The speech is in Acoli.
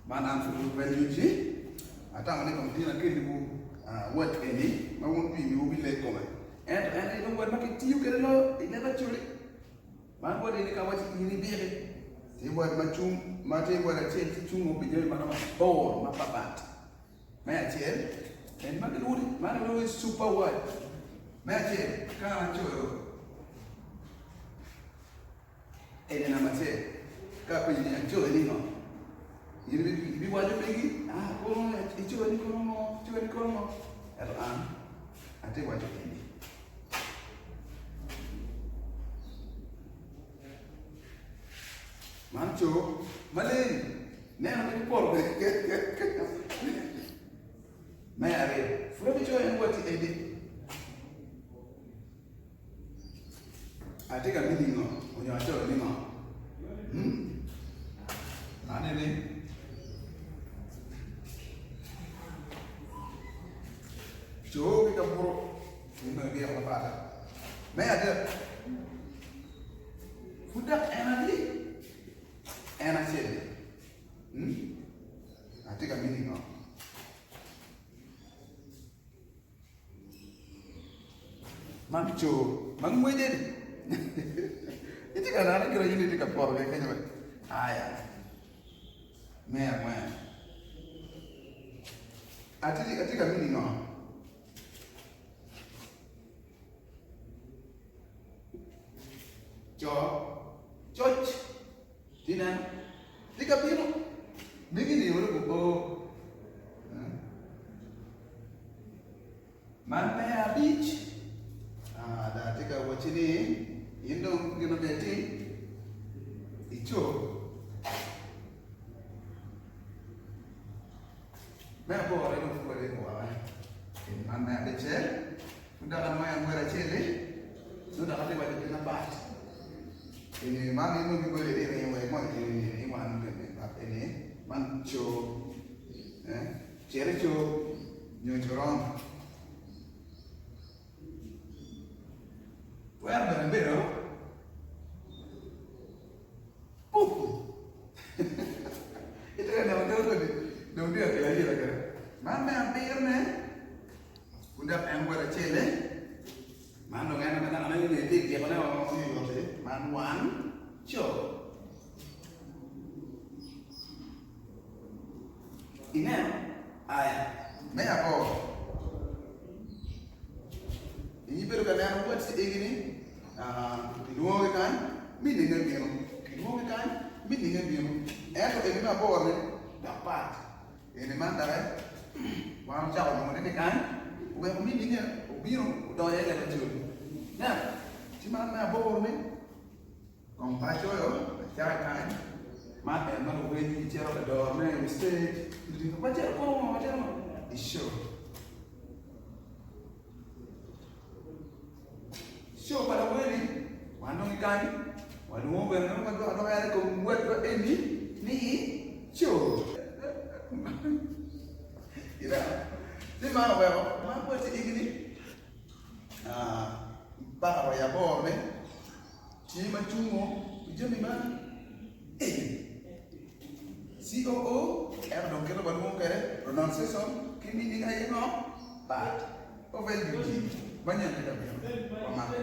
Man an pud pe nyuci, atamo ni kong tin akelliwu word eni ma wun pi wiwu bileg kome. Ento en aye dong word ma kitiyo kwede loyo i leb Acholi. Man word eni ka awaci in ibiki, tye word ma cung ma tye word acel ci cungo pi jami maromo aboro mapapat. Me acel, en ma gilwongo ni man gilwongo ni super word. Me acel, ka an acoyo Eni namba acel, ka apenyi ni acoyo ni ngo, in ibiwaco megi, ah kono icoyo ni kono ngo, icoyo ni kono ngo, ento an atye waco eni. Man co maleng, neno pe gipoto Me aryo, pud abicoyo en watti eni. Atye ka mini ngo onyo acoyo ni ngo? Hmm? Anene. Co ki kabuto in dong ibyeko mapata. Me adek, pud dok en adi? En acel. Hmm? Atye ka mini ngo? Man co ma ngwece-ni itye ka neno kit ma in itye ka poto kwede kenyo bene aya me angwen atye ka mini ngo co coc Tye ineno? Tye ka bino. Megi ni olo guo. Man me abic. Ah, da tye ka wacci ni in dong gin omiyo itim ico. Me aboro en opwode owake. Man me abicel. Pud dok anwoyo angwel acel-li, nongo dok atye waco gin mapat. Eni man in dong ibolo iri ringo wek mo eni ni wan bene bat eni man co eh cit i co nyo coron. Twero bene bedo Puku. Itye ka neno dog odi dong tye ka kelo ayela kwede. Man me abirone pud dok en wod acel-li. Man dong en ma dano neno ni etye ka tyekone o man wan co. Ineno? Aya, me aboro, in ibedo ka neno words egi-ni, kilwongogi kany, meaning-nge bino, kilwongogi kany, meaning-nge bino. Ento eni me aboro-ni dok pat. Eni man doki wan ocako nongone ki kany, oweko meaning-nge obino odonyo iye leb acol. Ineno? Ci man me aboro-ni. Kong pe acoyo acaka kany, man en ma luwiny gicito ka dorone i wi stage, wacito kono ngo, wacito ngo i show. Show pa laweni, wan dong i kany, walwongo bene nongo wadwoko adwoka i kom wetwa eni ni show. Ineno? Ci man oweko man wacci igi ni paka wa i aboro-ni Tye ma cungo pi jami ma eni. COO, ento dong kite walwongo kwede pronunciation ki meaning aye ngo? But. OVLUG, manyen tye ka bino, wamake.